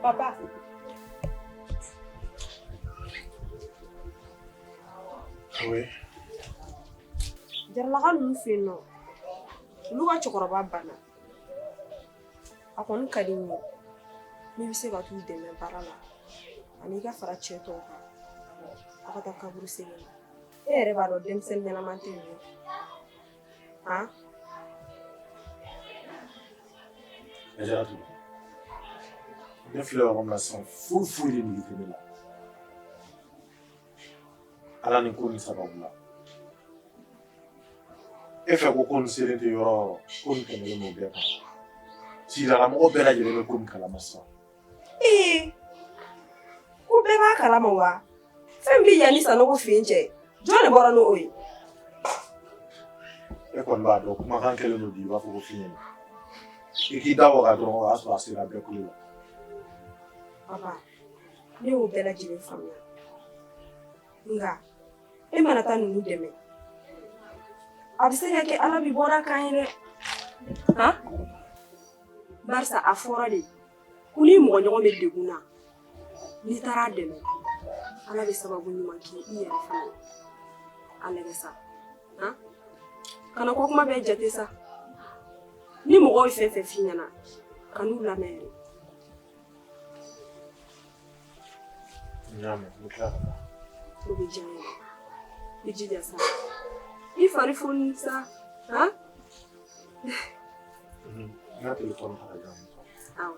Papa. Oui. Jaralaka ninnu fɛ yen nɔ, olu ka cɛkɔrɔba banna. A kɔni ka di n ye n'i bɛ se ka t'u dɛmɛ baara la ani i ka fara cɛ tɔw kan aw ka taa kaburu sen na. E yɛrɛ b'a dɔn denmisɛnnin ɲɛnama tɛ yen nɔ. Han? Ajaratu, ne filɛ yɔrɔ min na sisan, foyi foyi de nege tɛ ne la. Ala ni ko nin sababu la. E fɛ ko ko nin selen tɛ yɔrɔ o yɔrɔ, ko nin tɛmɛlen don bɛɛ kan. Sigidala mɔgɔ bɛɛ lajɛlen bɛ ko nin kalama sisan. Ee, ko bɛɛ b'a kalama wa? Fɛn bɛ yan ni Sanogo fɛ yen cɛ, jɔn de bɔra n'o ye? E kɔni b'a dɔn kumakan kɛlen don bi i b'a fɔ ko fiɲɛ. I k'i da waga dɔrɔn o y'a sɔrɔ a sera bɛɛ kulo la. Papa, ne y'o bɛɛ lajɛlen faamuya. Nka e mana taa ninnu dɛmɛ, a bɛ se ka kɛ Ala b'i bɔda k'an ye dɛ. Han? Barisa a fɔra de ko n'i mɔgɔ ɲɔgɔn bɛ degun na, n'i taara a dɛmɛ, Ala bɛ sababu ɲuman k'i yɛrɛ fana ye. A lajɛ sa. Han? Kana ko kuma bɛɛ jate sa. Ni mɔgɔw ye fɛn fɛn f'i ɲɛna, kan'u lamɛn yɛrɛ. N y'a mɛn, n bɛ tila ka taa. O bɛ diya n ye. I jija sa. I fari foni sa. Han? N ka telefɔni ta ka di yan. Awɔ.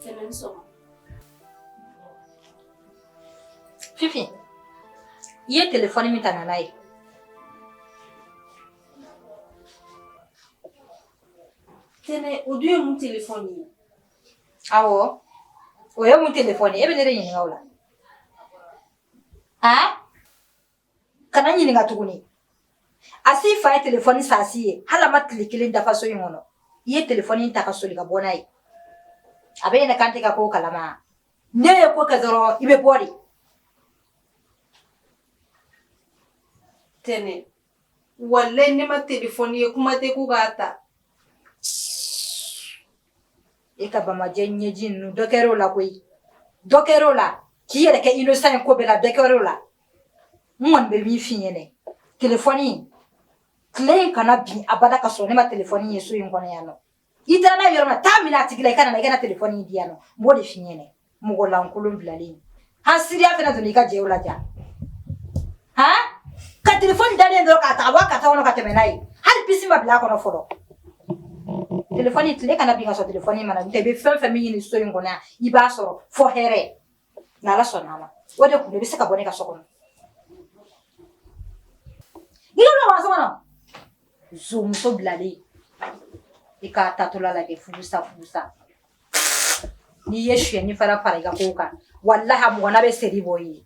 Tɛnɛ ni sɔgɔma. Fifi, i ye telefɔni min ta ka na n'a ye. Tɛnɛ, o dun ye mun telefɔni ye? Awɔ, o ye mun telefɔni ye? E bɛ ne de ɲininka o la. Han? Kana ɲininka tuguni. A si fa ye telefɔni san si ye, hali a ma tile kelen dafa so in kɔnɔ. I ye telefɔni ta ka soli ka bɔ n'a ye. A bɛ ɲɛna k'an tɛ ka ko kalama. Ne ye ko kɛ dɔrɔn i bɛ bɔ de. Tɛnɛ, walayi ne ma telefɔni ye, kuma tɛ ko k'a ta. E ka bamajɛ ɲɛji ninnu, dɔ kɛra o la koyi. Dɔ kɛra o la. K'i yɛrɛ kɛ innocent ye ko bɛɛ la, dɔ kɛra o la. N kɔni bɛ min f'i ɲɛna, telefɔni tile in kana bin abada ka sɔrɔ ne ma telefɔni ye so in kɔnɔ yan nɔ. I taara n'a ye yɔrɔ min na, taa minɛ a tigi la, i ka na, i ka na telefɔni di yan nɔ. N b'o de f'i ɲɛna. Mɔgɔ lankolon bilalen. Han, siriya fana donna i ka jɛw la ja. Han? Ka telefɔni dalen dɔrɔn k'a ta ka bɔ a kata kɔnɔ ka tɛmɛ n'a ye. Hali puce ma bila a kɔnɔ fɔlɔ. Telefɔni tile kana bin ka sɔrɔ telefɔni ma na. N'o tɛ i bɛ fɛn fɛn min ɲini so in kɔnɔ yan, i b'a sɔrɔ fɔ hɛrɛ. N'Ala sɔnna a ma. O de kun i bɛ se ka bɔ ne ka so kɔnɔ. I ka bɔ so kɔnɔ. Zomuso bilalen. I k'a tatɔla lajɛ furusa furusa. N'i ye suyɛnni fara fara i ka kow kan, walahi a mɔgɔna bɛ seri bɔ i ye.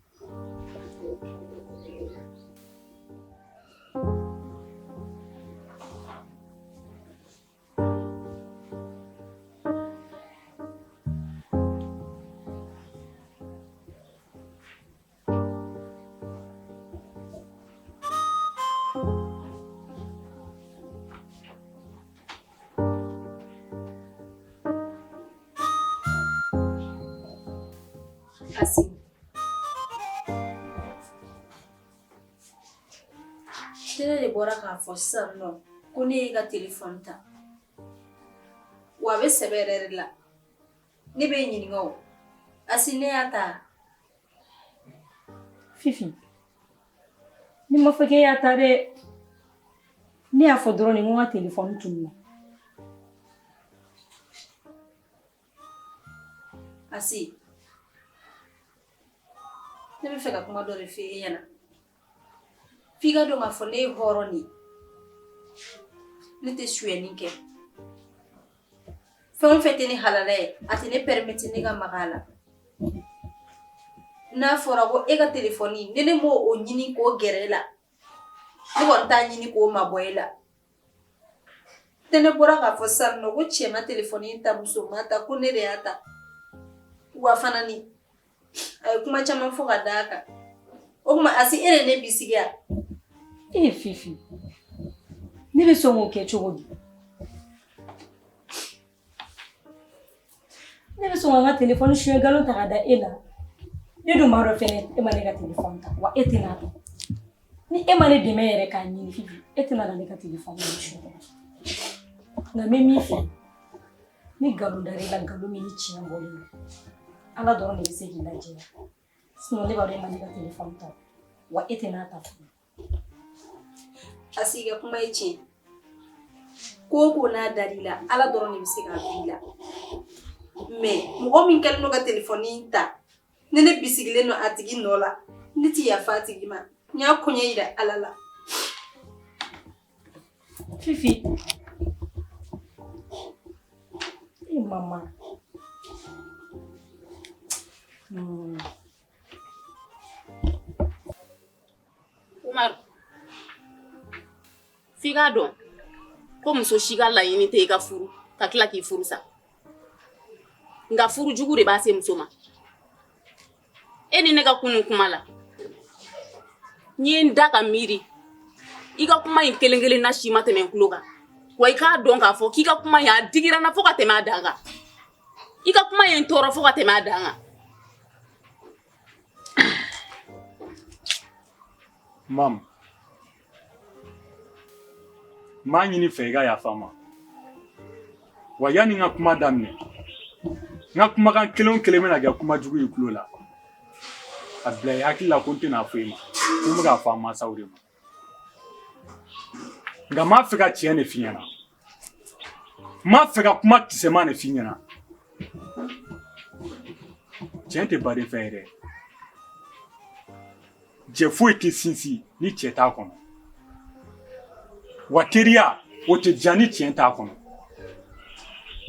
Asi. Tɛnɛ de bɔra k'a fɔ sisan nɔ ko ne y'e ka telefɔni ta. Wa a bɛ sɛbɛ yɛrɛ de la. Ne b'e ɲininka o. Asi ne y'a ta. Fifi, ne m'a fɔ k'e y'a ta dɛ. Ne y'a fɔ dɔrɔn de ko n ka telefɔni tununna. Asi, ne bɛ fɛ ka kuma dɔ de f'e ɲɛna. F'i ka dɔn k'a fɔ ne ye hɔrɔn de ye. Ne tɛ suyɛnni kɛ. Fɛn o fɛn tɛ ne halala ye, a tɛ ne permettre ne ka maga a la. N'a fɔra ko e ka telefɔni, ni ne m'o o ɲini k'o gɛrɛ e la, ne kɔni t'a ɲini k'o mabɔ e la. Tɛnɛ bɔra k'a fɔ sisan nɔ ko cɛ ma telefɔni ta, muso ma ta, ko ne de y'a ta. Wa fana ni A ye kuma caman fɔ ka d'a kan. O tuma Asi, e de ye ne bisigiya. E ye Fifi, ne bɛ sɔn k'o kɛ cogo di? Ne bɛ sɔn ka n ka telefɔni suɲɛ nkalon ta ka da e la. Ne dun b'a dɔn fɛnɛ e ma ne ka telefɔni ta, wa e tɛna ta. Ni e ma ne dɛmɛ yɛrɛ k'a ɲini Fifi, e tɛna na ne ka telefɔni suɲɛ. Nka n bɛ min fɛ, ni nkalon dara i la, nkalon min ni tiɲɛ bɔlen don, Ala dɔrɔn de bɛ se k'i lajɛya. Sinon ne b'a dɔn e ma ne ka telefɔni ta, wa e tɛna ta fana. Asi, i ka kuma ye tiɲɛ. Ko o ko n'a dar'i la, Ala dɔrɔn de bɛ se k'a bɔ i la. Mais mɔgɔ min kɛlen don ka telefɔni ta, ni ne bisigilen don a tigi nɔ la, ne tɛ yafa a tigi ma. N y'a koɲɛ yira Ala la. Fifi. E mama. Umaru, f'i k'a dɔn ko muso si ka laɲini tɛ i ka furu ka tila k'i furu sa, nka furu jugu de b'a se muso ma. E ni ne ka kunun kuma la, n ye n da ka miiri, i ka kuma in kelen kelen na si ma tɛmɛ n tulo kan. Wa i k'a dɔn k'a fɔ k'i ka kuma in a digira n na fo ka tɛmɛ a dan kan. I ka kuma ye n tɔɔrɔ fo ka tɛmɛ a dan kan. Mam, n b'a ɲini fɛ i ka yafa n ma. Wa yanni n ka kuma daminɛ, n ka kumakan kelen o kelen bɛna kɛ kuma jugu ye i tulo la. A bila i hakili la ko n tɛna fɔ i ma, ko n bɛ k'a fɔ an mansaw de ma. Nka n b'a fɛ ka tiɲɛ de f'i ɲɛna. N b'a fɛ ka kuma kisɛman de f'i ɲɛna. Tiɲɛ tɛ baden fɛn ye dɛ. Jɛ foyi tɛ sinsin ni cɛ t'a kɔnɔ. Wa teriya o tɛ diya ni tiɲɛ t'a kɔnɔ.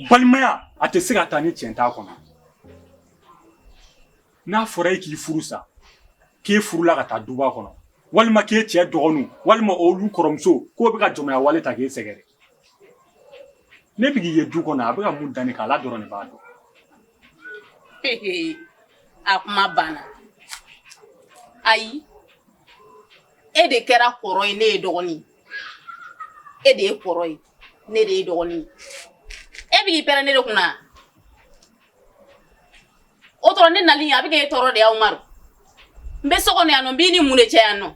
Balimaya a tɛ se ka taa ni tiɲɛ t'a kɔnɔ. N'a fɔra e k'i furu sa, k'e furula ka taa duba kɔnɔ, walima k'e cɛ dɔgɔninw walima olu kɔrɔmuso k'o bɛ ka jɔnmaya wale ta k'e sɛgɛrɛ. Ne bɛ k'i ye du kɔnɔ, a bɛ ka mun da ne kan, Ala dɔrɔn de b'a dɔn. A kuma banna. Ayi, e de kɛra kɔrɔ ye, ne ye dɔgɔnin. E de ye kɔrɔ ye, ne de ye dɔgɔnin. E bɛ k'i pɛrɛn ne de kunna. O tɔrɔ ne nali a bɛ k'e tɔɔrɔ de ye, Umaru. N bɛ so kɔnɔ yan nɔ, n b'i ni mun de cɛ yan nɔ?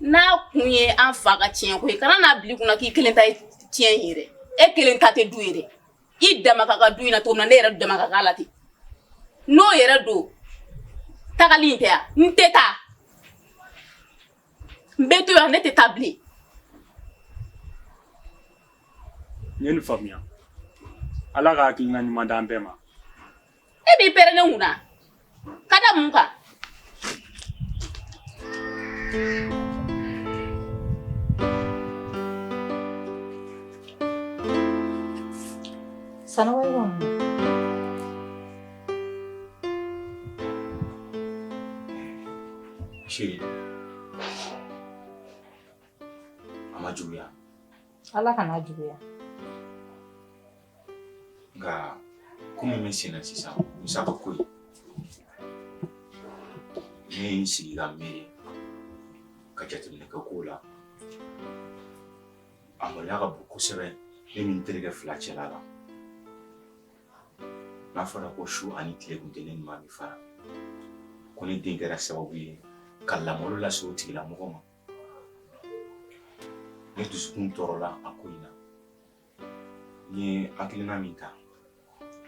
N'a kun ye an fa ka tiɲɛ ko ye, kana n'a bila i kunna k'i kelen ta ye tiɲɛ ye dɛ. E kelen ta tɛ du ye dɛ. I dama ka kan du in na cogo min na, ne yɛrɛ dama ka kan la ten. N'o yɛrɛ don, tagali in tɛ yan, n tɛ taa. N bɛ to yan, ne tɛ taa bilen. N ye nin faamuya. Ala ka hakilina ɲuman d'an bɛɛ ma. E b'i pɛrɛn ne kunna ka da mun kan? Sanogo e ko mun? Chérie, a ma juguya. Ala kana juguya. Nka ko min bɛ sen na sisan, Musa ka ko ye. Ne ye n sigi ka miiri ka jateminɛ kɛ kow la. A maloya ka bon kosɛbɛ ne ni n terikɛ fila cɛla la. N'a fɔra ko su ani tile tun tɛ ne ni maa min fara, ko ne den kɛra sababu ye ka lamalo lase o tigilamɔgɔ ma. Ne dusukun tɔɔrɔla a ko in na. N ye hakilina min ta,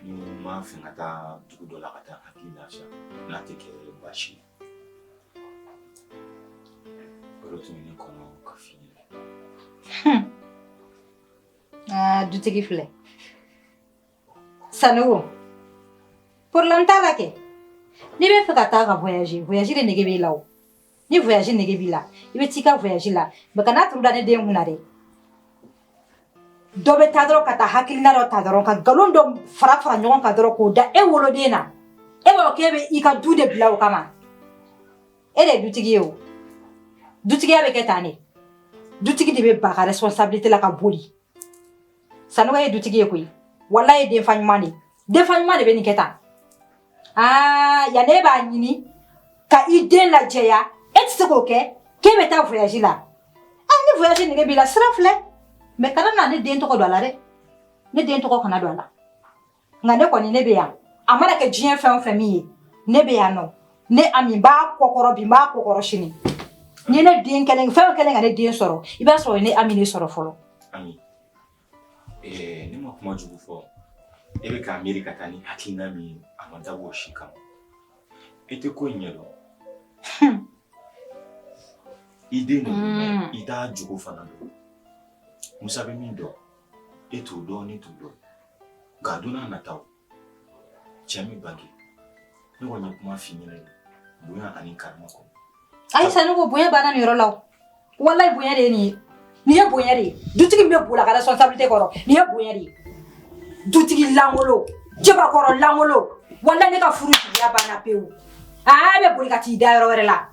ni n b'a fɛ ka taa dugu dɔ la ka taa hakili lafiya, n'a tɛ kɛ baasi ye. O de tun bɛ ne kɔnɔ ka f'i ɲɛna. Aa, dutigi filɛ. Sanogo, problème t'a la kɛ. N'i bɛ fɛ ka taa ka voyager, voyage de nege b'i la o. Ni voyage nege b'i la, i bɛ t'i ka voyage la. Mais kana turu da ne den kunna dɛ. Dɔ bɛ taa dɔrɔn ka taa hakilina dɔ ta dɔrɔn ka nkalon dɔ fara fara ɲɔgɔn kan dɔrɔn k'o da e woloden na. E b'a fɔ k'e bɛ i ka du de bila o kama. E de ye dutigi ye o. Dutigiya bɛ kɛ tan de. Dutigi de bɛ ban a ka responsabilité la ka boli. Sanogo ye dutigi ye koyi. Walayi ye denfa ɲuman de. Denfa ɲuman de bɛ nin kɛ tan. Aa, yan e b'a ɲini ka i den lajɛya, e tɛ se k'o kɛ k'e bɛ taa voyage la. Ah, ni voyage nege b'i la, sira filɛ. Mais kana na ne den tɔgɔ don a la dɛ. Ne den tɔgɔ kana don a la. Nka ne kɔni ne bɛ yan. A mana kɛ diɲɛ fɛn o fɛn min ye, ne bɛ yan nɔ. Ne Ami b'a kɔkɔrɔ bi, n b'a kɔkɔrɔ sini. Ni ne den kɛlen, fɛn o kɛlen ka ne den sɔrɔ, i b'a sɔrɔ ne Ami de sɔrɔ fɔlɔ. Ami, ne ma kuma jugu fɔ. E bɛ k'a miiri ka taa ni hakilina min ye, a ma dabɔ o si kama. E tɛ ko in ɲɛdɔn. I den de don, mais i t'a jogo fana dɔn. Musa bɛ min dɔn, e t'o dɔn, ne t'o dɔn. Nka don n'a nataw, cɛ min bange, ne kɔni ye kuma f'i ɲɛna bonya ani karama kɔnɔ. Ayisa, ne ko bonya banna nin yɔrɔ la o. Walayi bonya de ye nin ye. Nin ye bonya de ye. Dutigi min bɛ boli a ka responsabilité kɔrɔ, nin ye bonya de ye. Dutigi lankolon, cɛbakɔrɔ lankolon, walayi ne ka furu jigiya banna pewu. Aa, bɛ boli ka t'i da yɔrɔ wɛrɛ la.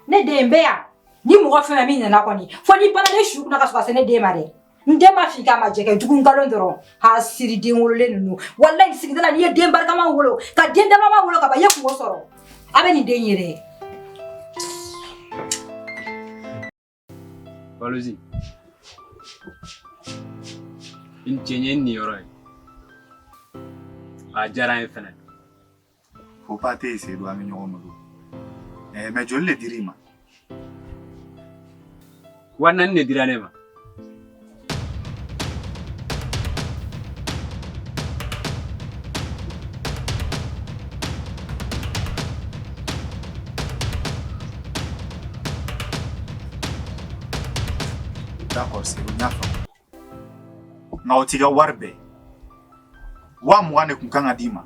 Ne den bɛ yan. Ni mɔgɔ fɛn fɛn min nana kɔni, fo n'i banna ne su kunna ka sɔrɔ ka se ne den ma dɛ. N den ma f'i k'a ma jɛ kɛ jugu nkalon dɔrɔn. Ha, siri den wololen ninnu. Walayi sigida la n'i ye den barikama wolo, ka den damama wolo ka ban, i ye kungo sɔrɔ. A bɛ nin den ye dɛ. Balozi. I ni ce, n ye n niyɔrɔ ye. A diyara n ye fɛnɛ. Faux pas tɛ yen Seydou, an bɛ ɲɔgɔn bolo. Mais joli de dir'i ma? 4000 de dira ne ma. D'accord Seydou, n y'a faamu. Nka o t'i ka wari bɛɛ. 20,000 de tun kan ka d'i ma.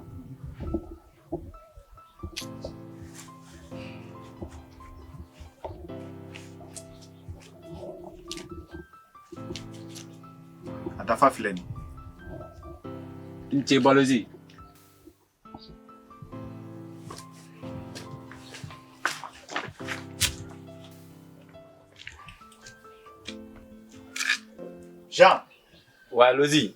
A dafa filɛ nin. I ni ce Balozi. Jean. Ouais, Lozi.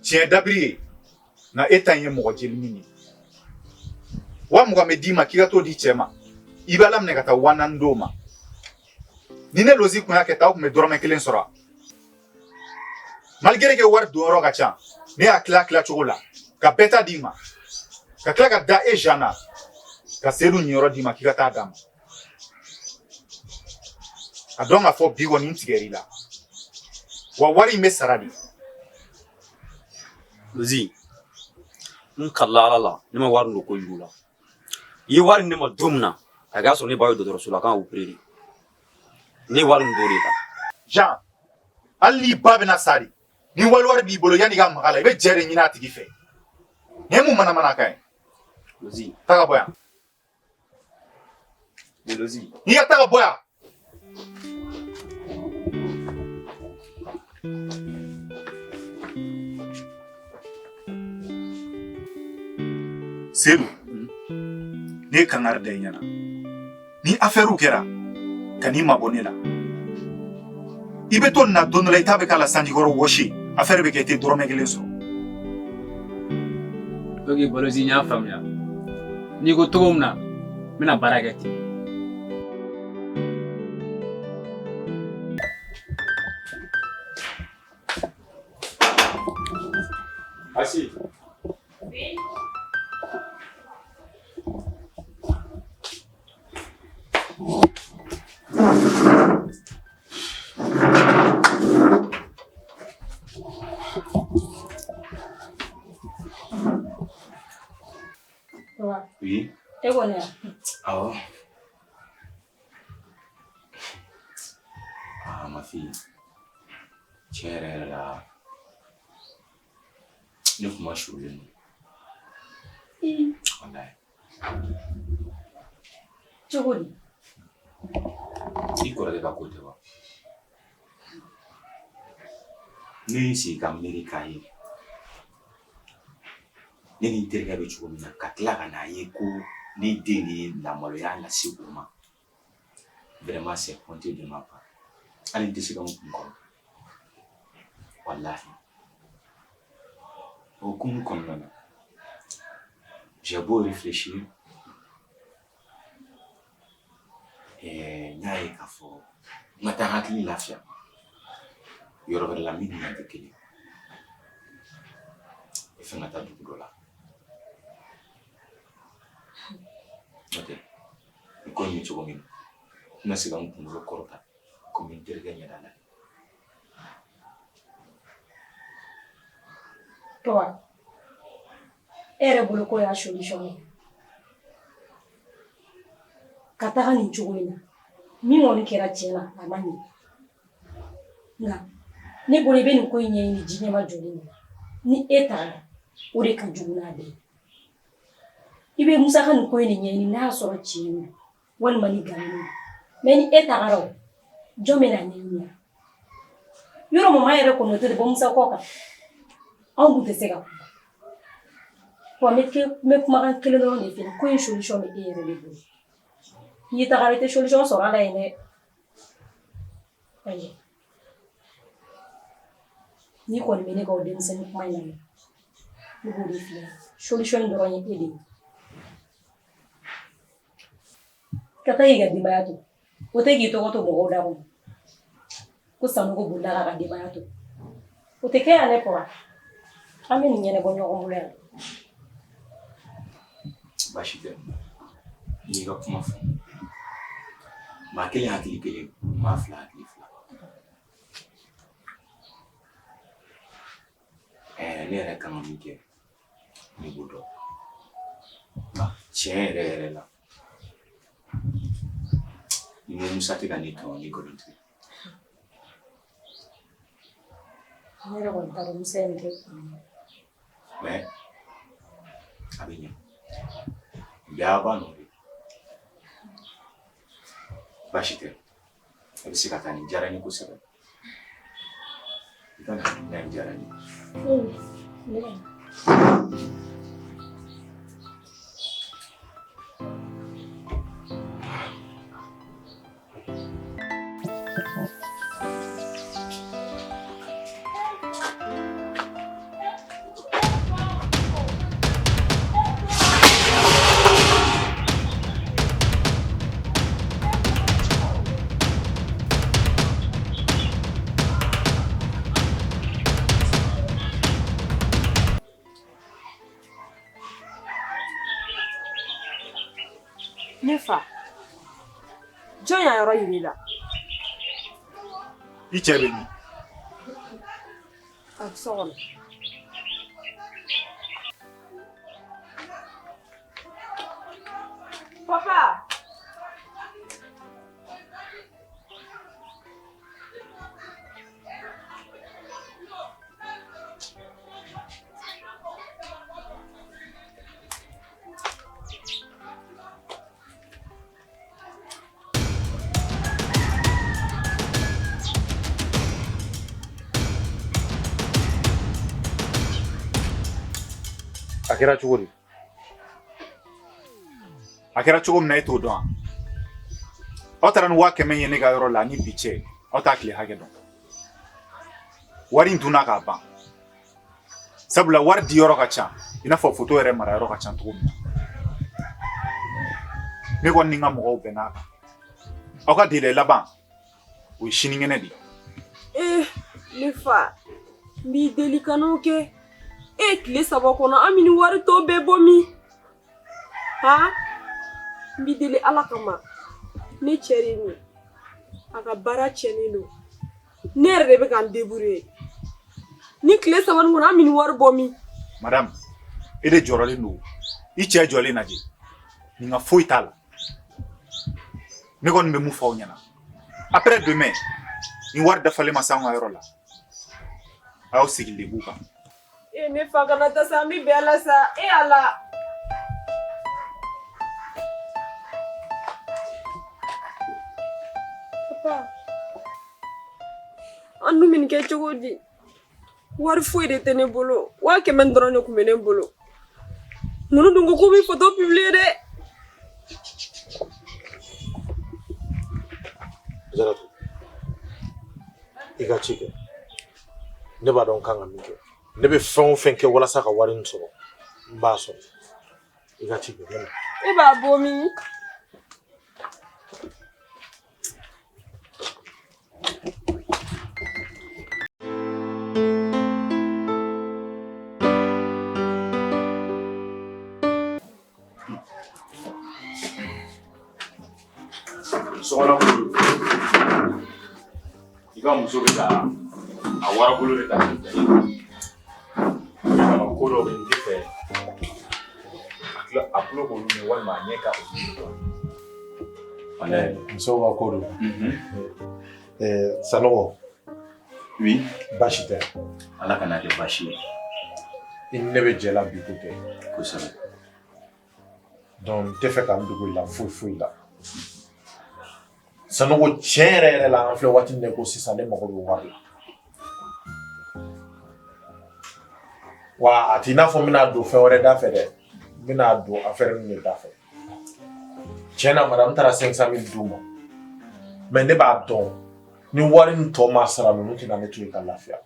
Tiɲɛ dabiri ye nka e ta in ye mɔgɔ jeli min ye 20,000 bɛ d'i ma k'i ka t'o di cɛ ma i b'a laminɛ ka taa 4000 d'o ma ni ne Lozi kun y'a kɛ tan aw tun bɛ dɔrɔmɛ kelen sɔrɔ malgré que wari donyɔrɔ ka ca ne y'a tila tila cogo la ka bɛɛ ta d'i ma ka tila ka da e Jean na ka Seydou niyɔrɔ d'i ma k'i ka taa d'a ma a dɔn k'a fɔ bi kɔni n tigɛr'i la wa wari in bɛ sara de. Lozi, n kalila Ala la ne ma wari don kojugu la i ye wari di ne ma don min na a k'a sɔrɔ ne ba bɛ dɔgɔtɔrɔso la a kan ka opérer de ne ye wari nin dɔw de ta. Jean hali n'i ba bɛna sa de ni wali wari b'i bolo yanni i ka maga a la i bɛ jɛ de ɲini a tigi fɛ nin ye mun manamanakan ye. Lozi. Taa ka bɔ yan. Lozi. N'i ka taa ka bɔ yan. Seydou ne ye kangari da i ɲɛna ni affaire kɛra kan'i mabɔ ne la i bɛ to nin na don dɔ la i ta bɛ k'a la sanjikɔrɔ wɔsi affaire bɛ kɛ i tɛ dɔrɔmɛ kelen sɔrɔ. Ok Balozi n y'a faamuya n'i ko cogo min na n bɛna baara kɛ ten. Asi. Oui. Oui. E kɔni yan. Awɔ. Ah, ma fille. Tiɲɛ yɛrɛ yɛrɛ la ne kuma surulen don. Walayi. Cogo di? I kɔrɔkɛ ka ko tɛ wa? Ne ye n sigi ka miiri k'a ye ne ni n terikɛ bɛ cogo min na ka tila ka n'a ye ko ne den de ye lamaloya lase o ma. Vraiment, c'est honteux de ma part. Hali n tɛ se ka n kun kɔrɔta. Walahi. O hukumu kɔnɔna na, j'ai beau réfléchir, n y'a ye k'a fɔ n ka taa n hakili lafiya yɔrɔ wɛrɛ la min ni yan tɛ kelen ye. I fɛ n ka taa dugu dɔ la. N'o tɛ nin ko in bɛ cogo min na, n tɛna se ka n kunkolo kɔrɔta komi n terikɛ ɲɛda la. Papa, e yɛrɛ bolo k'o y'a solution ye. Ka taga nin cogo in na, min kɔni kɛra tiɲɛ na, a ma ɲɛ. Nka ne bolo i bɛ nin ko in ɲɛɲini ji ɲɛmajɔlen na. Ni e tagara, o de ka jugu n'a bɛɛ ye. I bɛ Musa ka nin ko in de ɲɛɲini n'a y'a sɔrɔ tiɲɛ don walima ni nkalon don. Mais ni e tagara o, jɔn bɛna a ɲɛɲini? Yɔrɔ mama yɛrɛ kɔni o tɛ bɔ Musa kɔ kan. Anw dun tɛ se ka kuma. Wa n bɛ kumakan kelen dɔrɔn de f'i ɲɛna, ko in solution bɛ e yɛrɛ de bolo. N'i tagara i tɛ solution sɔrɔ a la yen dɛ. Ayi. N'i kɔni bɛ ne ka o denmisɛnnin kuma in lamɛn, ne b'o de f'i ɲɛna. Solution in dɔrɔn ye e de ye. Ka taa k'i ka denbaya to, o tɛ k'i tɔgɔ to mɔgɔw da kɔnɔ. Ko Sanogo bolila k'a ka denbaya to. O tɛ kɛ yan dɛ papa. An bɛ nin ɲɛnabɔ ɲɔgɔn bolo yan. Baasi tɛ. N y'i ka kuma faamu. Maa kelen hakili kelen, maa fila hakili fila. Ɛɛ ne yɛrɛ kan ka min kɛ, ne b'o dɔn. Nka tiɲɛ yɛrɛ yɛrɛ la, ni n ko Musa tɛ ka ne tɔɲɔ, n ye nkalon tigɛ. Ne yɛrɛ kɔni t'a dɔn Musa ye nin kɛ kun min na. Mais a bɛ ɲɛ. Nin bɛɛ y'a ba nɔ de ye. Baasi tɛ. A bɛ se ka taa nin diyara n ye kosɛbɛ. I ka nin in diyara n ye. Ne fa jɔn y'a yɔrɔ yir'i la I cɛ bɛ min? A bɛ so kɔnɔ. Papa! A kɛra cogo di? A kɛra cogo min na e t'o dɔn wa? Aw taara ni 100 000 ye ne ka yɔrɔ la ni bi cɛ aw t'a tile hakɛ dɔn. Wari in dunna k'a ban. Sabula wari di yɔrɔ ka ca i n'a fɔ foto yɛrɛ mara yɔrɔ ka ca cogo min na. Ne kɔni ni n ka mɔgɔw bɛnna a kan. Aw ka délai laban o ye sinikɛnɛ de ye. Ee ne fa n b'i deli kan'o kɛ. E tile 3 kɔnɔ an bɛ nin wari tɔ bɛɛ bɔ min? Han n b'i deli Ala kama ne cɛ de ye nin ye a ka baara tiɲɛnen don. Ne yɛrɛ de bɛ ka n débrouiller ni tile 3 nin kɔnɔ an bɛ nin wari bɔ min? Madame e de jɔrɔlen don i cɛ jɔlen lajɛ nin ka foyi t'a la ne kɔni bɛ mun fɔ aw ɲɛna après demain ni wari dafalen ma s'anw ka yɔrɔ la a y'aw sigi lebu kan. E ne fa kana taa sa an bɛ bɛn a la sa e Ala. Papa an dun bɛ nin kɛ cogo di? Wari foyi de tɛ ne bolo 100 000 dɔrɔn de tun bɛ ne bolo ninnu dun ko k'u bɛ photo publier dɛ. Ajaratu, i ka ci kɛ. Ne b'a dɔn n kan ka min kɛ. Ne bɛ fɛn o fɛn kɛ walasa ka wari in sɔrɔ, n b'a sɔrɔ. I ka ci kɛ. E b'a bɔ min? Sokɔnɔ ko don. I ka muso bɛ ka a warabolo de ta k'i da i kun. Ko dɔw bɛ yen n tɛ fɛ a tulo k'olu mɛn walima a ɲɛ ka olu ye quoi. Walayi. Musow ka ko don. Sanogo. Oui. Baasi tɛ. Ala kana kɛ baasi ye. I ni ne bɛ jɛ la bi ko tɛ. Kosɛbɛ. Donc n tɛ fɛ ka n dogo i la foyi foyi la. Sanogo, tiɲɛ yɛrɛ yɛrɛ la, an filɛ waati min na i ko sisan, ne mago bɛ wari la. Wa a t'i n'a fɔ n bɛna don fɛn wɛrɛ da fɛ dɛ. N bɛna don affaire min de da fɛ. Tiɲɛ na, madame taara 500 000 d'u ma. Mais ne b'a dɔn ni wari in tɔ ma sara, ninnu tɛna ne to yen ka lafiya.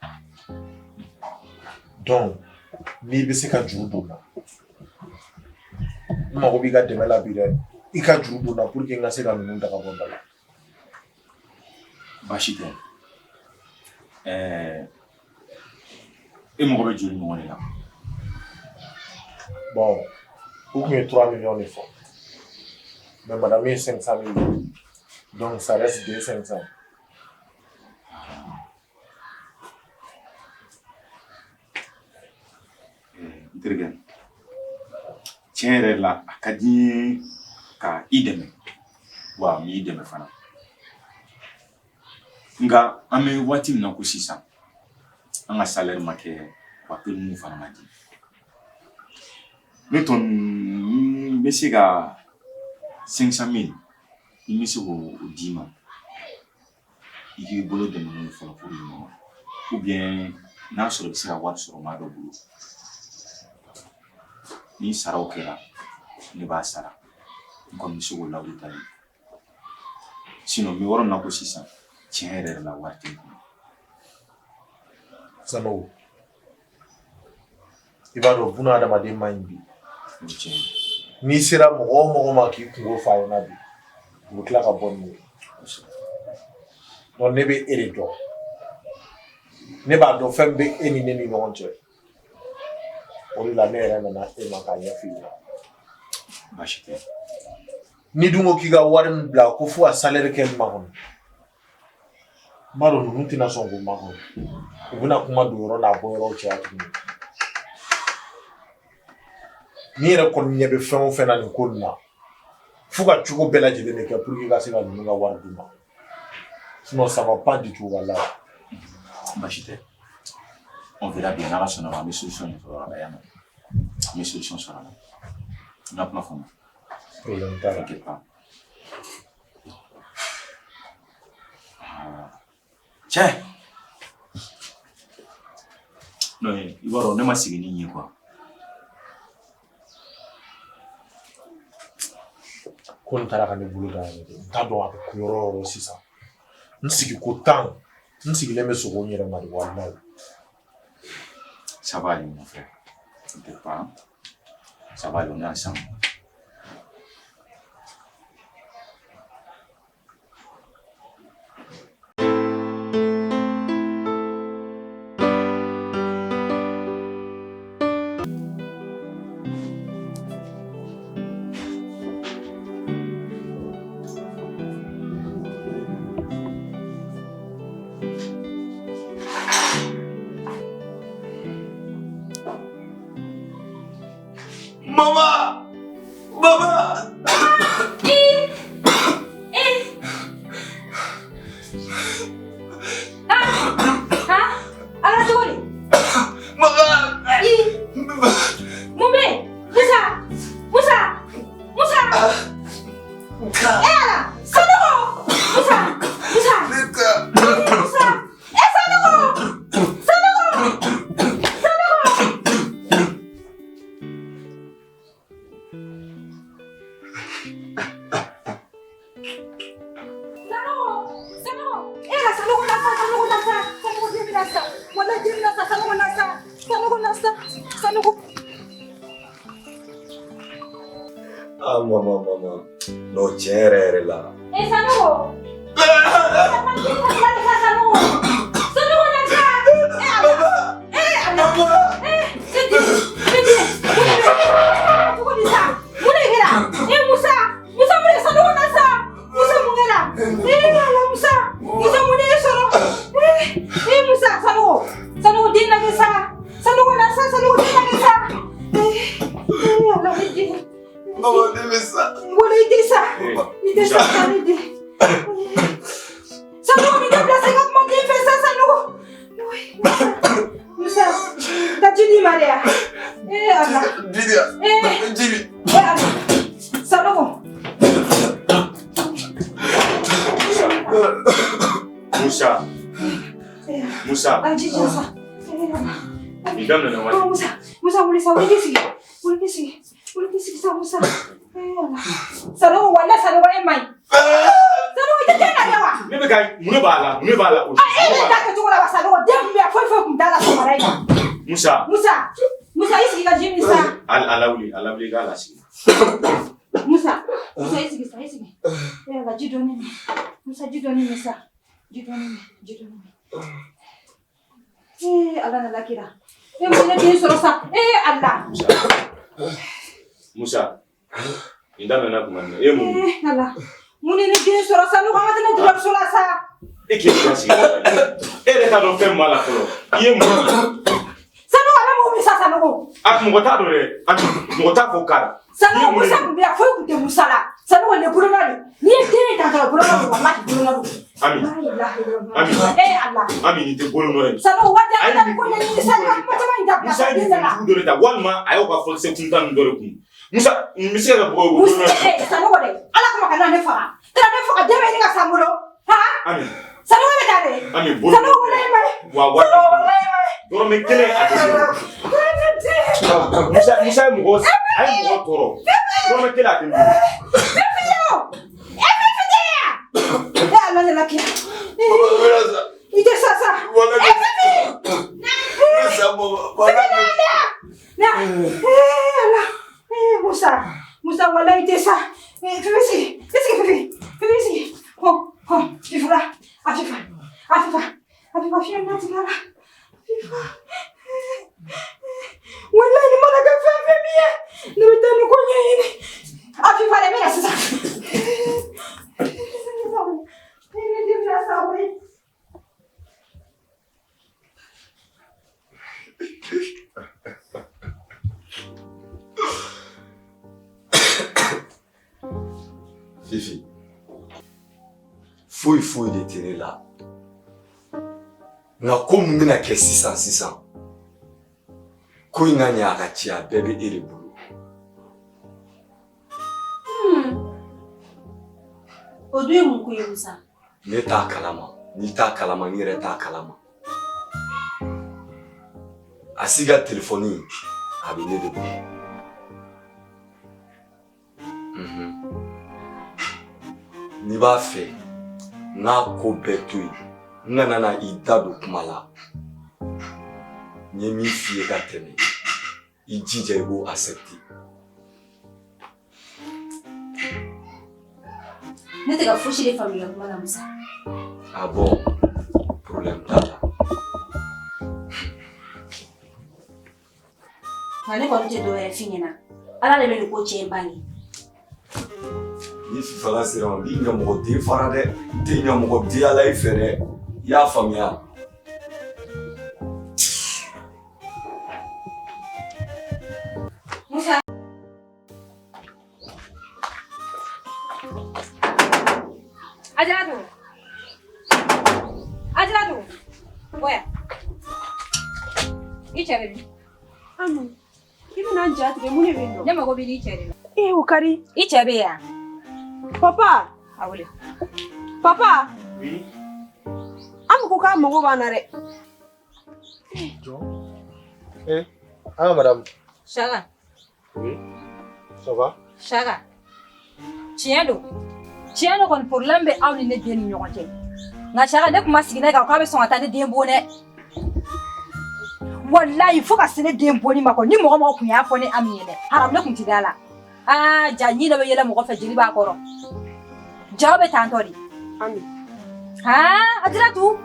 Donc n'i bɛ se ka juru don n na, n mago b'i ka dɛmɛ la bi dɛ. I ka juru don n na pour que n ka se ka ninnu daga bɔ n da la. Baasi tɛ. Ɛɛ, e mago bɛ joli ɲɔgɔn de la? Bon, u tun ye 3 millions de fɔ. Mais madame ye 500 000 di. Donc ça reste 2 500. N terikɛ, tiɲɛ yɛrɛ la, a ka di n ye ka i dɛmɛ, wa n b'i dɛmɛ fana. Nka an bɛ waati min na ko sisan, an ka salaire ma kɛ, wa prime fana ma di. Ne tɔn n bɛ se ka 500 000, n bɛ se k'o d'i ma, i k'i bolo dɛmɛ n'o ye fɔlɔ pour le moment, ou bien n'a sɔrɔ i bɛ se ka wari sɔrɔ maa dɔ bolo, ni saraw kɛra ne b'a sara. N kɔni bɛ se k'o layidu ta ye. Sinon n bɛ yɔrɔ min na ko sisan, tiɲɛ yɛrɛ yɛrɛ la, wari tɛ n kun. Sanogo, i b'a dɔn buna adamaden man ɲi bi. O ye tiɲɛ ye. N'i sera mɔgɔ o mɔgɔ ma k'i kungo f'a ɲɛna bi, u bɛ tila ka bɔ n'u ye. Donc ne bɛ e de dɔn. Ne b'a dɔn fɛn bɛ e ni ne ni ɲɔgɔn cɛ. O de la ne yɛrɛ nana e ma k'a ɲɛf'i ɲɛna. Baasi tɛ. N'i dun ko k'i ka wari min bila ko fo ka salaire kɛ makɔnɔ, n b'a dɔn ninnu tɛna sɔn k'o makɔnɔ. U bɛna kuma don yɔrɔ n'a bɔ yɔrɔw cɛya tuguni. N'i yɛrɛ kɔni ɲɛ bɛ fɛn o fɛn na nin ko nin na, fo ka cogo bɛɛ lajɛlen de kɛ pour que i ka se ka ninnu ka wari d'u ma. Sinon ça va pas du tout, walahi. Baasi tɛ. On verra bien. N'Ala sɔnna ma, an bɛ solution de sɔrɔ a la yan nɔ. An bɛ solution sɔrɔ a la. N ka kuma faamu. Problème t'a la. T'inquiète pas. Ah. Cɛ! Non, i b'a dɔn ne ma sigi ni nin ye quoi. Ko nin taara ka ne bolo da yɛrɛ de. N t'a dɔn a bɛ kun yɔrɔ o yɔrɔ sisan. N sigi ko 10, n sigilen bɛ sogo n yɛrɛ ma de, walahi. Ça va aller, mon frère. T'inquiète pas. Hein? Ça va aller, on est ensemble. Mama! Mama! Ala cogo di? Mama! I! Mun bɛ yen? Musa! Musa! Musa! E Ala! Sanogo! Musa! Musa! Musa! E Sanogo! Sanogo! Sanogo! Sanogo! Sanogo. Ah mama mama non tiɲɛ yɛrɛ yɛrɛ la. Eh Sanogo. Sanogo. Sanogo na sa. Eh Ala. Eh Ala. Eh Sidi. Sidi. Cogo di sa? Mun de kɛra? Eh Musa. Musa mun de Sanogo na sa? Musa mun kɛra? Eh Ala Musa. Musa mun de ye sɔrɔ? Eh eh Musa Sanogo. Sanogo den lajɛ sa. Sanogo na sa Sanogo den lajɛ sa. Eh eh Ala ne den. Mama ne bɛ sa. Wala i tɛ sa. I tɛ sa sa ne den. Sanogo nin dabila sa i ka kuma den fɛ sa Sanogo. Musa, ka ji d'i ma de ya? Eh Ala. Ji di yan. Eh. Ji di. Eh Ala. Sanogo. Musa. Musa. Ah ji di sa. Eh Ala. Nin daminɛna waati. Oh Musa, Musa wuli sa wuli k'i sigi. Wuli k'i sigi. Wuli k'i sigi sa Musa. Eh Ala. Sanogo walahi Sanogo e man ɲi. Sanogo i tɛ den lajɛ wa? Ne bɛ ka mun de b'a la mun de b'a la o. Ah e bɛ ta kɛcogo la wa Sanogo den kun bɛ yan foyi foyi kun t'a la sɔgɔmada in na. Musa. Musa, Musa i sigi ka ji min sa. A lawuli a lawuli i k'a lasigi. Musa, Musa i sigi sa i sigi. Eh Ala ji dɔɔni min. Musa ji dɔɔni min sa. Ji dɔɔni min ji dɔɔni min. Eh Ala nana kira. Eh mun ye ne den sɔrɔ sa? Eh Ala. Musa. Nin daminɛna tuma min na e ye mun ye? Eh Ala. Mun ye ne den sɔrɔ sa? Ne ko an ka taa ne dɔgɔtɔrɔso la sa. E k'e ka sigi. E yɛrɛ t'a dɔn fɛn min b'a la fɔlɔ. I ye mun ye? Sanogo a bɛ mɔgɔ min sa Sanogo. A mɔgɔ t'a dɔn dɛ. A mɔgɔ t'a fɔ k'a la. Sanogo Musa kun bɛ yan foyi kun tɛ Musa la. Sanogo nin ye bolonɔ de. N'i ye den in ta dɔrɔn bolonɔ don walahi bolonɔ don. Ami. La ilaha illallah. Ami. Eh Ala. Ami nin tɛ bolonɔ ye. Sanogo waati an ka taa nin ko ɲɛɲini sa i ka kuma caman in dabila Musa sa ye den nana. nin jugu dɔ de ta walima a y'o ka fɔlikisɛ kuntan ninnu dɔ de kun. Musa nin bɛ se ka kɛ bɔgɔ ye Musa bolonɔ ye. eh Sanogo dɛ Ala kama kana ne faga. Kana ne faga den bɛ ɲini ka sa n bolo. Han? Ami. Sanogo bɛ taa de. Ami bolonɔ. Sanogo walahi ma ye. Wa wa. Sanogo walahi ma ye. Dɔrɔmɛ kelen a tɛ bolo. Musa Musa ye mɔgɔ a ye mɔgɔ tɔɔrɔ. Dɔrɔmɛ kelen a tɛ bolo. Fifi yo! E Fifi tɛ yan! E Ala ne la kira. I tɛ sa sa. E Fifi! Ne sa mama. Fifi na na! Na! Eh Ala! Eh Musa! Musa walahi i tɛ sa. Eh Fifi sigi. I sigi Fifi. Fifi sigi. Hɔn hɔn Fifi la. A Fifa. A Fifa. A Fifa fiɲɛ bɛna tigɛ a la. Fifa. Walahi nin mana kɛ fɛn fɛn min ye ne bɛ taa nin ko ɲɛɲini. A Fifa dɛ n bɛ na sisan. Ne den bɛna sa koyi. Fifi foyi foyi de tɛ ne la nka ko min bɛna kɛ sisan sisan ko in ka ɲɛ a ka ci a bɛɛ bɛ e de bolo. O dun ye mun ko ye Musa? Ne t'a kalama n'i t'a kalama n yɛrɛ t'a kalama a si ka telefɔni a bɛ ne de bolo. N'i b'a fɛ n k'a ko bɛɛ to yen n kana na i da don kuma la n ye min f'i ye ka tɛmɛ i jija i b'o accepter. Ne tɛ ka fosi de faamuya kuma la Musa. Ah bon, problème t'a la. Nka ne kɔni tɛ dɔwɛrɛ f'i ɲɛna. Ala de bɛ nin ko cɛ in bange. Ni fifala sera n b'i ɲamɔgɔden fara dɛ n tɛ ɲamɔgɔdenya la i fɛ dɛ i y'a faamuya. Musa. Ajaratu. Ajaratu. Bɔ yan. I cɛ bɛ min? Ami, i bɛna n ja tigɛ mun de bɛ yen nɔ? Ne mago bɛ n'i cɛ de la. Ee o kari. I cɛ bɛ yan. Papa. A wele. Papa. Oui. Ami ko k'a mago b'an na dɛ. Jɔn. Eh, ah madame. Saka. Oui. Ça va? Saka. Tiɲɛ don. Tiɲɛ don kɔni problème bɛ aw ni ne den ni ɲɔgɔn cɛ. Nka Saka ne tun ma sigi ne kan k'a bɛ sɔn ka taa ne den bon dɛ. Walayi fo ka se ne den bɔli ma kɔ ni mɔgɔ mɔgɔ kun y'a fɔ ne Ami ye dɛ haramu ne kun ti da la. Aa ja ɲi dɔ bɛ yɛlɛ mɔgɔ fɛ jeli b'a kɔrɔ. Jaw bɛ tantɔ de. Ami. Haa Adiratu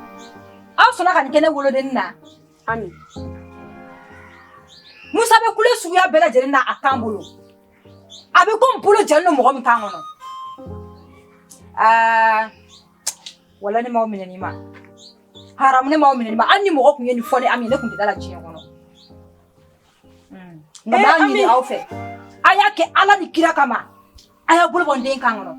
aw sɔnna ka nin kɛ ne wolodennin na. Ami. Musa bɛ kule suguya bɛɛ lajɛlen na a kan bolo. A bɛ komi bolo jalen don mɔgɔ min kan kɔnɔ. Aa wala ne m'aw minɛ nin ma. Haramu ne m'aw minɛ nin ma hali ni mɔgɔ kun ye nin fɔ ne Ami ne kun tɛ da la diɲɛ kɔnɔ. Nka n b'a ɲini aw fɛ a y'a kɛ Ala ni kira kama a y'aw bolo bɔ n den kan kɔnɔ.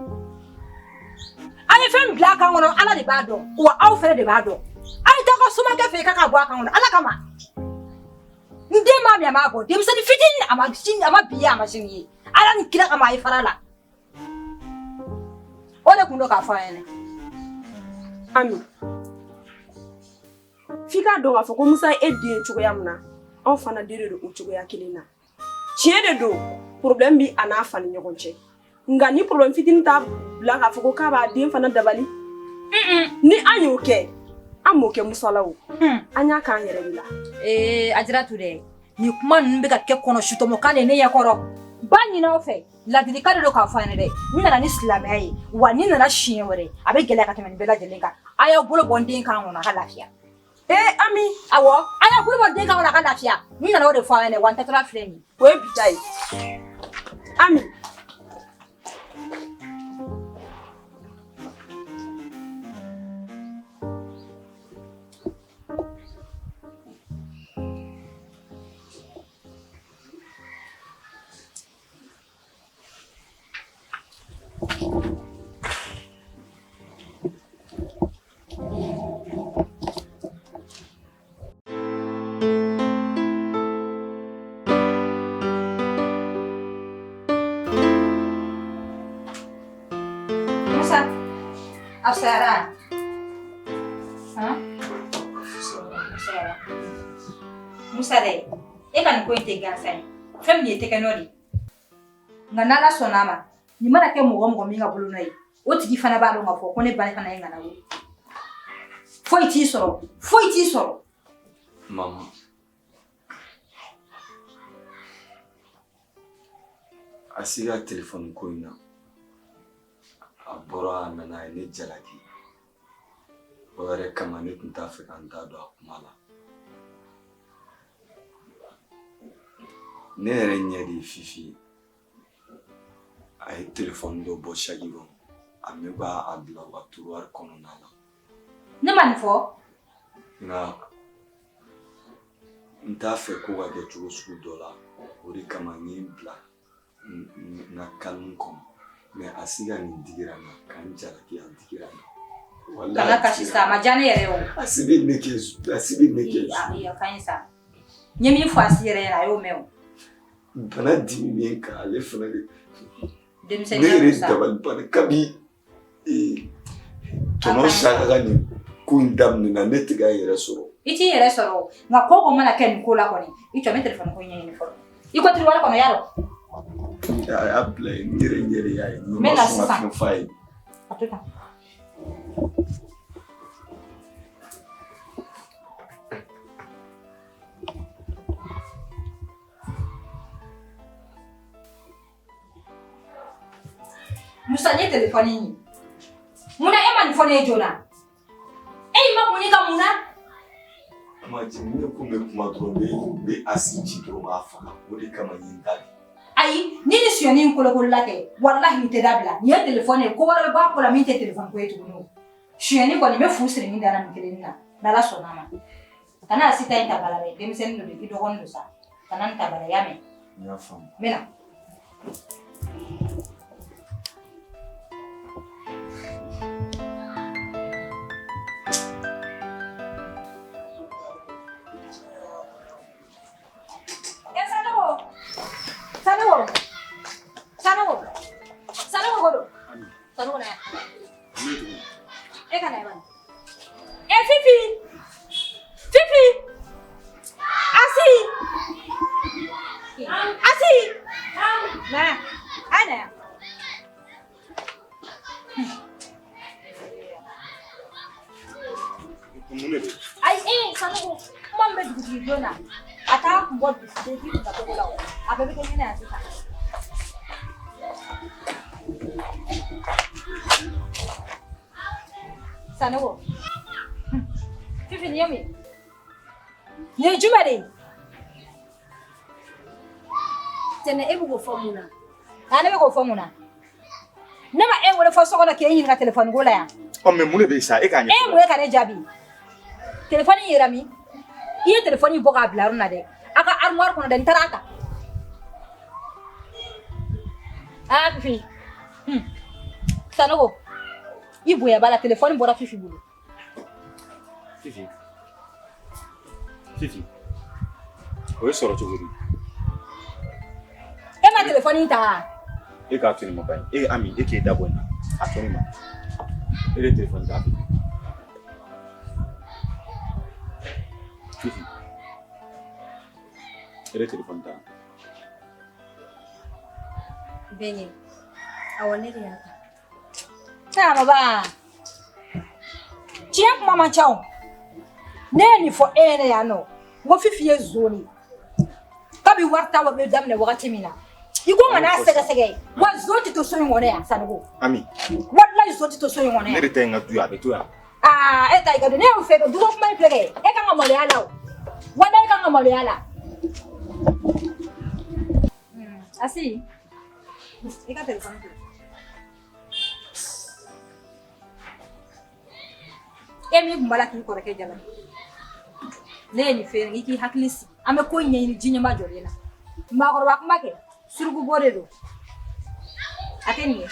A ye fɛn bila a kan kɔnɔ Ala de b'a dɔn wa aw fɛnɛ de b'a dɔn. A ye taa aw ka somakɛ fɛ yen k'a ka bɔ a kan kɔnɔ Ala kama. N den m'a min a m'a bɔ denmisɛnnin fitinin a ma sini a ma bi ye a ma sini ye Ala ni kira kama a ye fara a la. O de kun don k'a fɔ a ɲɛna. Ami f'i k'a dɔn k'a fɔ ko Musa ye e den ye cogoya min na anw fana den de don o cogoya kelen na. Tiɲɛ de don problème bi a n'a fa ni ɲɔgɔn cɛ nka ni problème fitinin t'a bila k'a fɔ ko k'a b'a den fana dabali. Ni an y'o kɛ an m'o kɛ Musa la o an y'a k'an yɛrɛ de la. Ee Adiratu dɛ nin kuma ninnu bɛ ka kɛ kɔnɔ sutɔmɔkan de ne ɲɛ kɔrɔ. Ba ɲini aw fɛ ladilikan de don k'a fɔ a ɲɛna dɛ n nana ni silamɛya ye wa ni nana siɲɛ wɛrɛ a bɛ gɛlɛya ka tɛmɛ nin bɛɛ lajɛlen kan. A y'aw bolo bɔ n den kan kɔnɔ a ka lafiya. Ee Ami. Awɔ a y'aw bolo bɔ n den kan kɔnɔ a ka lafiya. N nana o de fɔ a ɲɛna wa n taatɔla filɛ nin ye. O ye bi ta ye. Ami. Musa, a fisayara? Han? Musa dɛ, e ka nin ko in tɛ gansan ye. Fɛn min ye tɛgɛ nɔ de ye. Nka n'Ala sɔnna a ma, nin mana kɛ mɔgɔ mɔgɔ min ka bolonɔ ye, o tigi fana b'a dɔn k'a fɔ ko ne ba fana ye ŋana ye. Foyi t'i sɔrɔ, foyi t'i sɔrɔ. Mama, a si ka telefɔni ko in na, a bɔra a nana a ye ne jalaki. O yɛrɛ kama ne tun t'a fɛ ka n da don a kuma la. Ne yɛrɛ ɲɛ de ye Fifi ye. A ye telefɔni dɔ bɔ saki kɔnɔ, a bɛ k'a bila u ka tiroir kɔnɔna la. Ne ma nin fɔ. Nka n t'a fɛ ko ka kɛ cogo sugu dɔ la, o de kama n ye n bila n ka calme kɔnɔ. Mais a si ka nin digira n na, ka n jalaki a digira n na. Walahi Kana kasi sa, a ma diya ne yɛrɛ ye o. A si bɛ ne kɛ, a si bɛ ne kɛ. Ayi, a ka ɲi sa. N ye min fɔ a si yɛrɛ ɲɛna, a y'o mɛn o. Bana dimi bɛ n kan, ale fana de. Denmisɛnninya Ne yɛrɛ don sa. dabali banna kabi tɔnɔ Saka ka nin ko in daminɛna, ne tɛ ka n yɛrɛ sɔrɔ. I t'i yɛrɛ sɔrɔ o. Nka ko o ko mana kɛ nin ko la kɔni, i jɔ n bɛ telefɔni ko in ɲɛɲini fɔlɔ. I ko tiroir kɔnɔ y'a dɔn. A y'a bila yen, n yɛrɛ ɲɛ de y'a ye. N N ma bɛ na sɔn ka sisan. fɛn f'a ye. A to tan. Musa, n ye telefɔni in ye. Munna e ma nin fɔ ne ye joona? E y'i makun ne kan mun na? Kuma jigin, ne ko n bɛ kuma dɔrɔn, n bɛ Asi ci dɔrɔn n b'a faga. O de kama n ye n da de. Ayi, ni ni sonyɛni in kolokolola tɛ, walahi nin tɛ dabila. Nin ye telefɔni ye, ko wɛrɛ bɛ bɔ a ko la min tɛ telefɔni ko ye tuguni o. Sonyɛni kɔni, n bɛ fu siri min da la nin kelennin na, n'Ala sɔnna a ma. Kana Asi ta in ta ba la dɛ, denmisɛnnin don dɛ, i dɔgɔnin don sa. Kana nin ta ba la, i y'a mɛn? N y'a faamu. N bɛ na. Eh, Sanogo! Sanogo! Sanogo! Sanogo ko don. Sanogo na yan. E ka na yan bani. Eh, Fifi! Fifi! Asi! Asi! Na yan. A na yan. Mun de don? Ayi, eh, Sanogo, kuma min bɛ dugutigi don na, a t'a kun bɔ dugutigi kun cogo la o. A bɛɛ bɛ kɛ ɲɛna yan sisan. Sanogo. Fifi nin ye mun ye? Nin ye jumɛn de ye? Tɛnɛ e bɛ k'o fɔ mun na? A ne bɛ k'o fɔ mun na? Ne ma e wele fɔ so kɔnɔ k'e ɲininka telefɔni ko la yan. Ɔ mais mun de bɛ yen sa e k'a E ye mun ye ka ne jaabi? Telefɔni yera min? I ye telefɔni bɔ k'a bila yɔrɔ min na dɛ. A ka armoire kɔnɔ dɛ, n taara a ta. Aa Fifi. Sanogo, i bonya b'a la, telefɔni bɔra Fifi bolo. Fifi. Fifi. O ye sɔrɔ cogo di? E ma telefɔni ta? E k'a to nin ma ba ye. E Ami, e k'e da bɔ nin na. A to nin ma. E de ye telefɔni ta Fifi. Fifi. E de ye telefɔni ta. Bɛnkɛ, awɔ ne de y'a ta. Aa baba. Tiɲɛ kuma man ca o. Ne ye nin fɔ e ɲɛna yan nɔ. N ko Fifi ye zon de ye. Kabi wari ta bɛ daminɛ wagati min na. I ko n kana sɛgɛsɛgɛ. Wa zon tɛ to so in kɔnɔ yan Sanogo. Ami. Walayi zon tɛ to so in kɔnɔ yan. Ne de ta ye n ka du ye, a bɛ to yan. Aa e ta i ka du ne y'o fɛ duko kuma in filɛ kɛ e kan ka maloya la o. Walayi e kan ka maloya la. Asi. I ka telefɔni filɛ. E min tun b'a la k'i kɔrɔkɛ jalaki. Ne ye nin f'e ɲɛna i k'i hakili sigi. An bɛ ko in ɲɛɲini ji ɲɛma jɔlen na. Maakɔrɔba kuma kɛ suruku de don. A tɛ nin ye.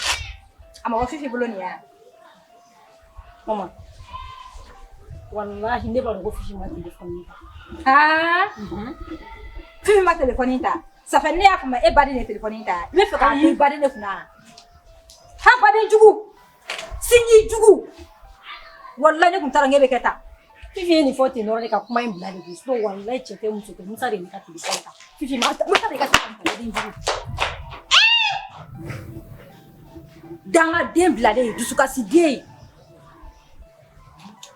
A ma bɔ Fifi bolo nin ye wa? Mama, walahi ne b'a dɔn ko Fifi ma telefɔni ta. Aa Fifi ma telefɔni ta. Ça fait ne y'a faamu e baden de ye telefɔni ta. I bɛ fɛ k'a to i baden de kunna. Ha baden jugu. Sinji jugu. Walahi ne tun t'a dɔn k'e bɛ kɛ tan. Fifi ye nin fɔ ten dɔrɔn de ka kuma in bila de koyi sinon walahi cɛ tɛ muso tɛ Musa de ye ne ka telefɔni ta. Fifi ma ta Musa de ka telefɔni ta baden jugu. Dangaden bilalen dusukasiden.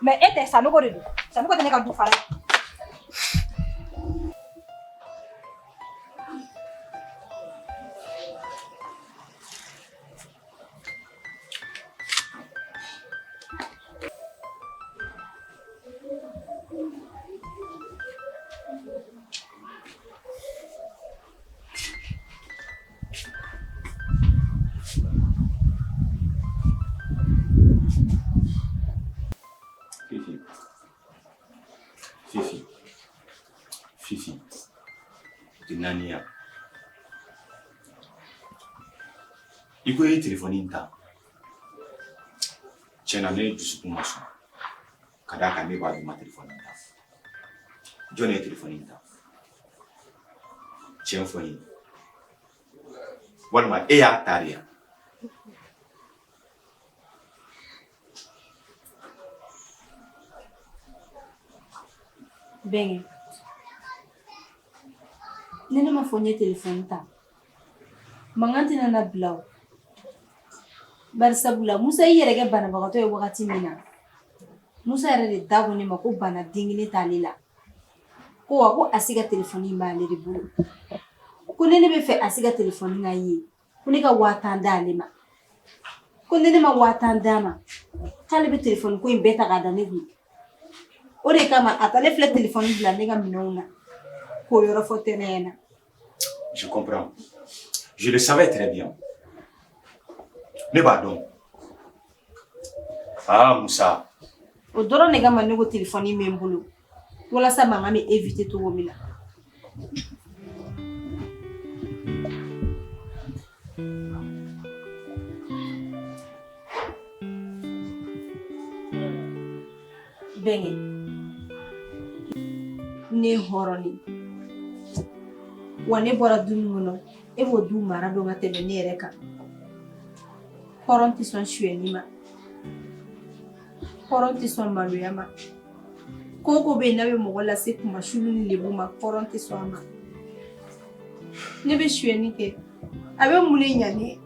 Mais e tɛ Sanogo de don. Sanogo tɛ ne ka du fara. Fifi. Fifi. Fifi. O tɛ naani ya. I ko i ye telefɔni in ta. Tiɲɛ na ne dusukun ma sɔn. Ka d'a kan ne b'a dɔn i ma telefɔni in ta. Jɔn ye telefɔni in ta? Tiɲɛ fɔ n ye. Walima e y'a ta de ya? Bɛnkɛ, ni ne ma fɔ n ye telefɔni ta, mankan tɛna na bila o. Bari sabula Musa y'i yɛrɛ kɛ banabagatɔ ye wagati min na, Musa yɛrɛ de da ko ne ma ko bana den kelen t'ale la. Ko wa ko Asi ka telefɔni in b'ale de bolo. Ko ni ne bɛ fɛ Asi ka telefɔni ka ye, ko ne ka 50,000 d'ale ma. Ko ni ne ma 50,000 d'a ma, k'ale bɛ telefɔni ko in bɛɛ ta k'a da ne kun. O de kama a taalen filɛ telefɔni bila ne ka minɛnw na k'o yɔrɔ fɔ Tɛnɛ ɲɛna. Je comprends. Je le savais très bien. Ne b'a dɔn. Ah Musa. O dɔrɔn de kama ne ko telefɔni bɛ n bolo walasa mankan bɛ éviter cogo min na. Bɛnkɛ, ne ye hɔrɔn de ye. Wa ne bɔra du min kɔnɔ, e b'o du mara dɔn ka tɛmɛ ne yɛrɛ kan. Hɔrɔn tɛ sɔn sonyɛni ma. Hɔrɔn tɛ sɔn maloya ma. Ko o ko bɛ yen n'a bɛ mɔgɔ lase kunmasuli ni lebu ma, hɔrɔn tɛ sɔn a ma. Ne bɛ sonyɛni kɛ, a bɛ mun de ɲa ne ye?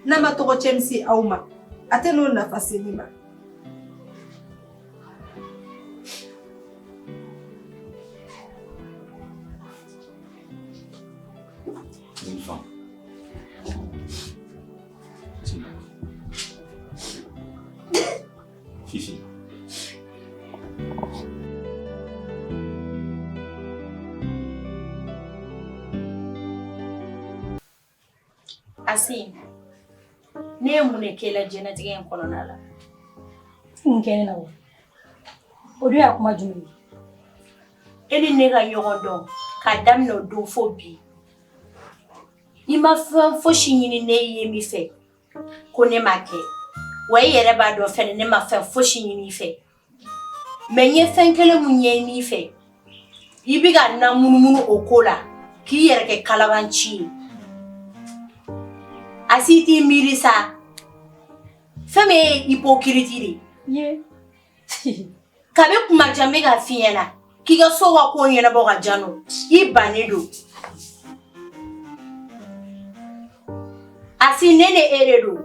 N'a ma tɔgɔ cɛn se aw ma, a tɛ n'o nafa se ne ma. Fifi. Asi, ne ye mun de k'e la diɲɛnatigɛ in kɔnɔna la? Mun kɛ ne na o? O dun y'a kuma jumɛn ye? E ni ne ka ɲɔgɔn dɔn k'a daminɛ o don fo bi. I ma fɛn fosi ɲini ne ye min fɛ ko ne m'a kɛ. Wa i yɛrɛ b'a dɔn fɛnɛ ne ma fɛn fosi ɲini i fɛ. Mais n ye fɛn kelen mun ɲɛɲini i fɛ, i bɛ ka na munumunu o ko la k'i yɛrɛ kɛ kalabanci ye. Asi t'i miiri sa. Fɛn min ye hypocrite de ye. Kabi kuma jan n bɛ k'a f'i ɲɛna k'i ka so ka ko ɲɛnabɔ ka jan nɔ i bannen don. Asi ne ni e de don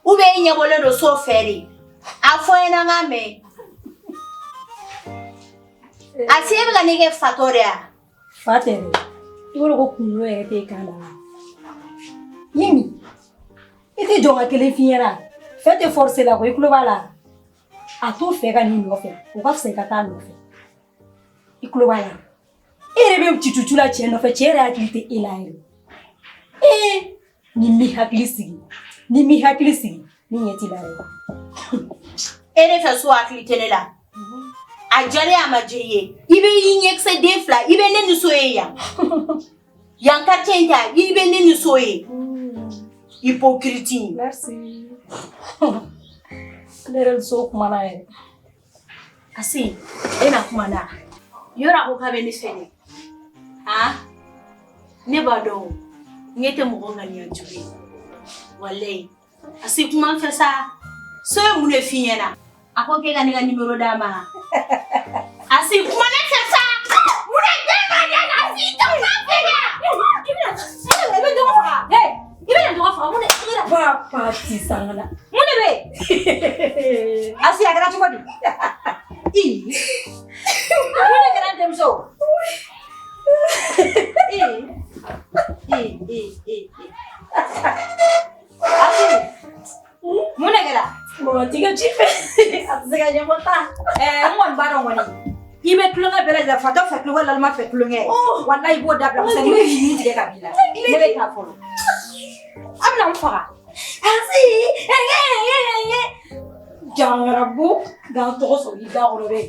ou bien e ɲɛbɔlen don so fɛ de a fɔ n ɲɛna n k'a mɛn. Asi e bɛ ka ne kɛ fatɔ de ya? Fa tɛ dɛ. I b'a dɔn ko kunkolo yɛrɛ t'e kan da la. Yemi, i tɛ jɔ ka kelen f'i ɲɛna. Fɛ tɛ forcer la koyi, i tulo b'a la. A to fɛ ka n'i nɔfɛ, o ka fisa i ka taa a nɔfɛ. I tulo b'a la. E yɛrɛ bɛ cucucu la cɛ nɔfɛ, cɛ yɛrɛ hakili tɛ e la yɛrɛ. Ee, ni m'i hakili sigi, ni m'i hakili sigi, ne ɲɛ t'i la dɛ. E de fɛ so hakili tɛ ne la. A diyara a ma diya i ye. I bɛ i ɲɛkisɛ den fila, i bɛ ne ni so ye yan. Yan quartier in ta, i bɛ ne ni so ye. Hypocrite. Merci. Ne yɛrɛ ni so kumana yɛrɛ. Asi, e na kuma na. Yɔrɔ a ko k'a bɛ ne fɛ dɛ. Han? Ne b'a dɔn o. Ne tɛ mɔgɔ ŋaniya jugu ye. Walayi. Asi kuma n fɛ sa. So ye mun de f'i ɲɛna? A ko k'e ka ne ka numéro d'a ma. Asi kuma ne fɛ sa. Mun de bɛ ka ne la? Asi i tɛ kuma n fɛ dɛ. I bɛna i bɛ dɔgɔ faga. Hey, i bɛna dɔgɔ faga mun de i bɛna Pa pa ti sangala. Mun de bɛ yen? Asi a kɛra cogo di? Ii. Mun de kɛra n denmuso? Ii. Ii ii ii. Asi. Mun de kɛra? Mɔgɔ t'i ka ci fɛ. A tɛ se ka ɲɛfɔ ta. Ɛɛ n kɔni b'a dɔn kɔni. I bɛ tulonkɛ bɛɛ lajɛlen fatɔ fɛ tulonkɛ lalama fɛ tulonkɛ. Walayi i b'o dabila parce que ne bɛ nin tigɛ ka b'i la. Ne bɛ taa fɔlɔ. A bɛna n faga. Asi. Jangarabu. Gan tɔgɔ sɔrɔ i da kɔnɔ dɛ.